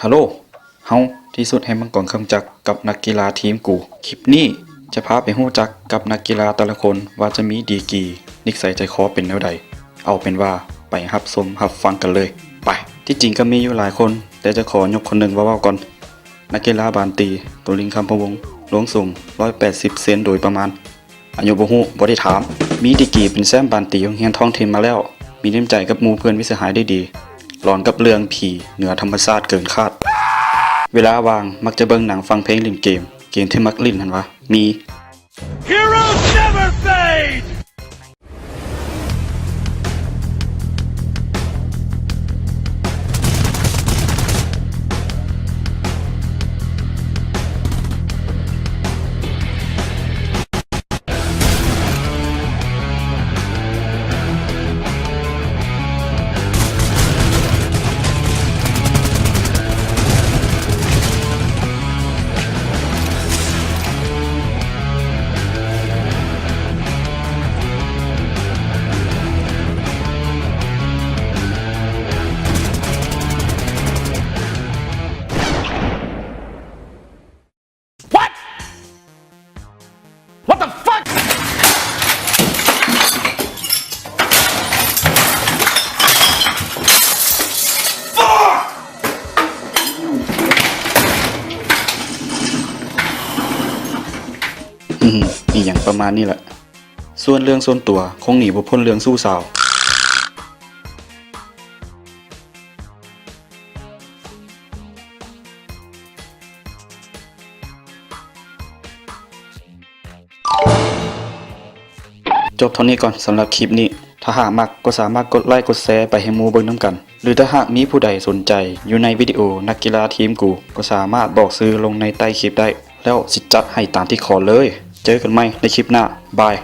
ຮາໂຫຼ ເຮົາທີ່ສຸດແຫ່ງມັງກອນເຄື່ອງຈັກກັບນັກກິລາທີມກູ. ຄລິບນີ້ຈະພາໄປຮູ້ຈັກກັບນັກກິລາແຕ່ລະຄົນວ່າຈະມີດີກຣີ, ນິດໄສໃຈຄໍເປັນແນວໃດ. ເອົາເປັນວ່າໄປຮັບຊົມຮັບຟັງກັນເລີຍ. ໄປ. ທີ່ຈິງກໍມີຢູ່ຫຼາຍຄົນ, ແຕ່ຈະຂໍຍົກຄົນໜຶ່ງມາເວົ້າກ່ອນ. ນັກກິລາບານຕີ ໂຕລິງ ຄຳພະວົງ, ລວງສູງ ຮ້ອຍແປດສິບເຊັນໂດຍປະມານ. ອາຍຸບໍ່ຮູ້, ບໍ່ໄດ້ຖາມ. ມີດີກຣີເປັນແຊ້ມບານຕີໂຮງຮຽນທ້ອງຖິ່ນມາແລ້ວ. ມີນ້ຳໃຈກັບໝູ່ເພື່ອນມິດສະຫາຍໄດ້ດີ. ຫຼອນກັບເລື່ອງຜີເໜືອທຳມະຊາດເກີນຄາດ. ເວລາວ່າງມັກຈະເບິ່ງໜັງ, ຟັງເພງ, ຫຼິ້ນເກມ. ເກມທີ່ມັກຫຼິ້ນຫັ້ນຫວາ? ມີ. Heroes never fade! ອືມ ອີ່ຫຍັງປະມານນີ້ແຫຼະ. ສ່ວນເລື່ອງສ່ວນຕົວຄົງໜີບໍ່ພົ້ນເລື່ອງຊູ້ສາວ. ຈົບເທົ່ານີ້ກ່ອນສຳລັບຄລິບນີ້. ຖ້າຫາກມັກກໍສາມາດກົດໄລກົດແຊໄປໃຫ້ໝູ່ເບິ່ງນຳກັນ ຫຼື ຖ້າຫາກມີຜູ້ໃດສົນໃຈຢູ່ໃນວິດີໂອນັກກິລາທີມກູ ກໍສາມາດບອກຊື່ລົງໃນໃຕ້ຄລິບໄດ້ ແລ້ວຊິຈັດໃຫ້ຕາມທີ່ຂໍເລີຍ. ເຈີກັນໃໝ່ໃນຄລິບໜ້າ. ບາຍ.